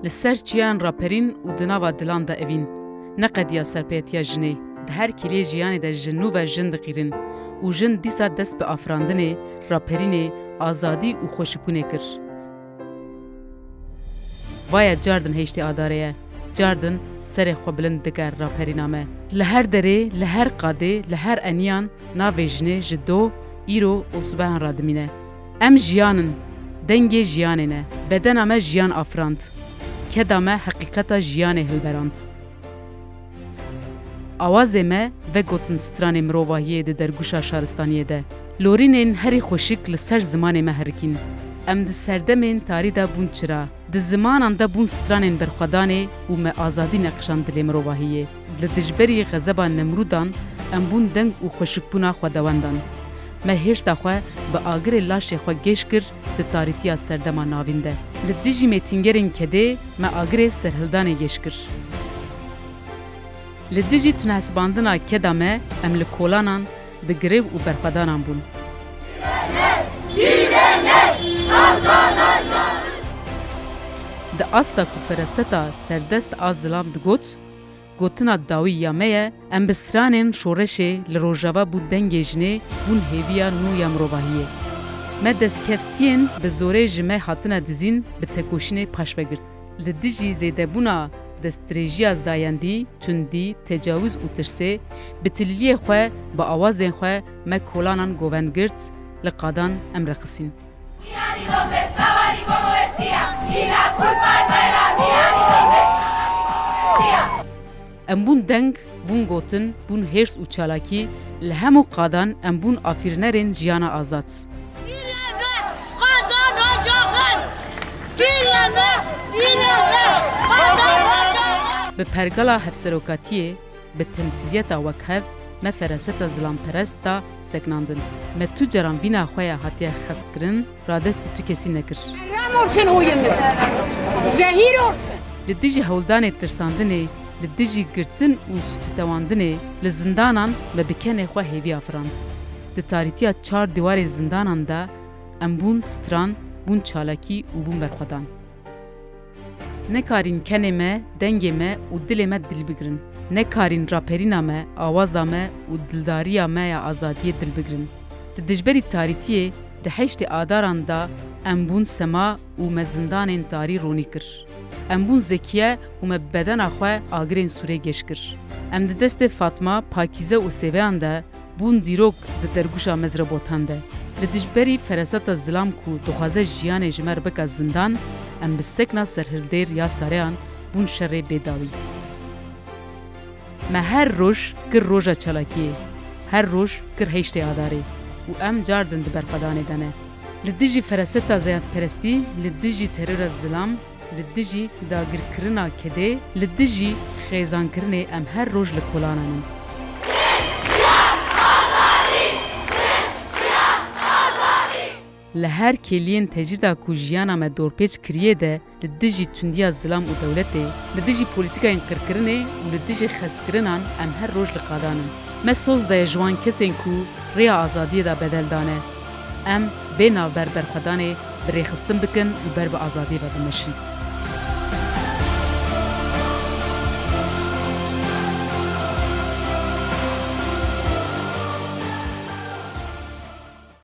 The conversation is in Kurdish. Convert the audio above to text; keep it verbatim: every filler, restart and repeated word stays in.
Li ser çiyan raperîn û di nava dilan de evîn. Neqediya serpêtiya jinê. Di her kêliyê jiyanê de ji nû ve jin diqîrin û jin dîsa dest bi afirandinê, raperînê, azadî û xweşikbûnê kir. Vaya cardin heyştê Adarê ye. Cardin serê xwe bilind dike raperîna me. Li her derê, li her qadê, li her eniyan navê jinê ji do, îro û sibehan radimîne. Em jiyan in. Dengê jiyanê ne. Bedena me jiyan afirand. Keda me heqîqeta jiyanê hilberand. Awazê me vegotin stranê mirovahiyê di dergûşa şaristaniyê de. Lorînên herî xweşik li ser zimanê me herikîn. Em di serdemên tarî de bûn çira. Di zimanan de bûn stranên berxwedanê û me azadî neqişand dilê mirovahiyê. Li dijberî xezeba Nemrûdan em bûn deng û xweşikbûna xwedewendan. Me hêrsa xwe bi agirê laşê xwe gêş kir di tarîtiya serdema navîn de. Li dijî mêtîngerên kedê me agirê serhildanê gêş kir. Li dijî tunehesibandina keda me em li kolanan di grev û berxwedanan bûn. Di asta ku feraseta serdest a zilam digot, gotina dawî ya me ye, em bi stranên şoreşê li Rojava bûn dengê jinê, bûn hêviya nû ya mirovahiyê. Me destkeftiyên bi zorê ji me hatine dizîn bi tekoşînê paş ve girt. Li dijî zêdebûna destdirêjiya zayendî, tundî, tecawiz û tirsê, bi tiliyê xwe, bi awazên xwe me kolanan govend girt, li qadan em reqisîn. Em bûn deng, bûn gotin, bûn hêrs û çalakî, li hemû qadan em bûn afîrnerên jiyana azad. Yine mi kazanacağız? Yine mi? Yine mi kazanacağız? Bi pergala hevserokatiyê, bi temsîliyeta wekhev, me feraseta zilamperest da seknandin. Me tu caran vîna xwe ya hatiye xespkirin, radestî tu kesî nekir. Haram olsun oyunuz. Zehir olsun. Li dijî hewldanê tirsandinê, li dijî girtin û stûtewandinê, li zindanan me bi kenê xwe hêvî afirand. Di tarîtiya çar dîwarê zindanan de em bûn stran, bûn çalakî û bûn berxwedan. Nekarîn kenê me, dengê me û dilê me dil bigirin. Nekarîn raperîna me, awaza me û dildariya me ya azadiyê dil bigirin. Di dijberî tarîtiyê, di heştê Adaran de em bûn sema û me zindanên tarî ronî kir. Em bûn zekiye û me bi bedena xwe agirên sûrê geş kir. Em di destê Fatma, Pakîze û Sêveyan de bûn dîrok di dergûşa Mezrebotan de. Li dijberî feraseta zilam ku dixwaze jiyanê ji me re bike zindan, em bi sekna serhildêr ya sareyan bûn şerê bêdawî. Me her roj kir roja çalakiyê, her roj kir heştê Adarê û em cardin di berxwedanê de ne. Li dijî feraseta zayendperestî, li dijî terora zilam, li dijî dagirkirina kedê, li dijî xêzankirinê em her roj li kolanan in. Li her kêliyên tecrîda ku jiyana me dorpêç kiriye de, li dijî tundiya zilam û dewletê, li dijî polîtîkayên qirkirinê û li dijî xespkirinan em her roj li qadan in. Me soz daye ji wan kesên ku rêya azadiyê de bedel dane. Em bê navber berxwedanê bi rêxistin bikin û ber bi azadiyê ve bimeşin.